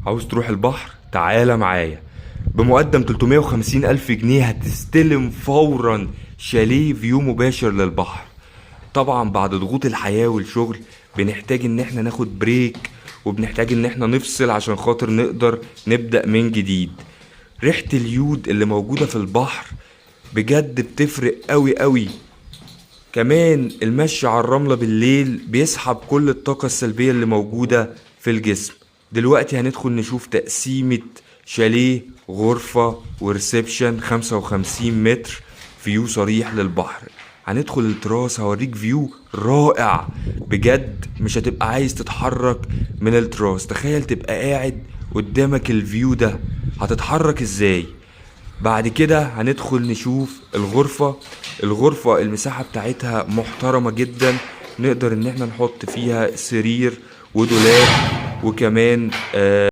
عاوز تروح البحر؟ تعالى معايا. بمقدم 350 ألف جنيه هتستلم فورا شاليه view مباشر للبحر. طبعا بعد ضغوط الحياة والشغل بنحتاج ان احنا ناخد break، وبنحتاج ان احنا نفصل عشان خاطر نقدر نبدأ من جديد. ريحة اليود اللي موجودة في البحر بجد بتفرق قوي قوي. كمان المشي على الرملة بالليل بيسحب كل الطاقة السلبية اللي موجودة في الجسم. دلوقتي هندخل نشوف تقسيمة شاليه غرفة و reception 55 متر، view صريح للبحر. هندخل التراس، هوريك view رائع بجد، مش هتبقى عايز تتحرك من التراس. تخيل تبقى قاعد قدامك ال view ده، هتتحرك ازاي؟ بعد كده هندخل نشوف الغرفة. الغرفة المساحة بتاعتها محترمة جدا، نقدر ان احنا نحط فيها سرير ودولاب وكمان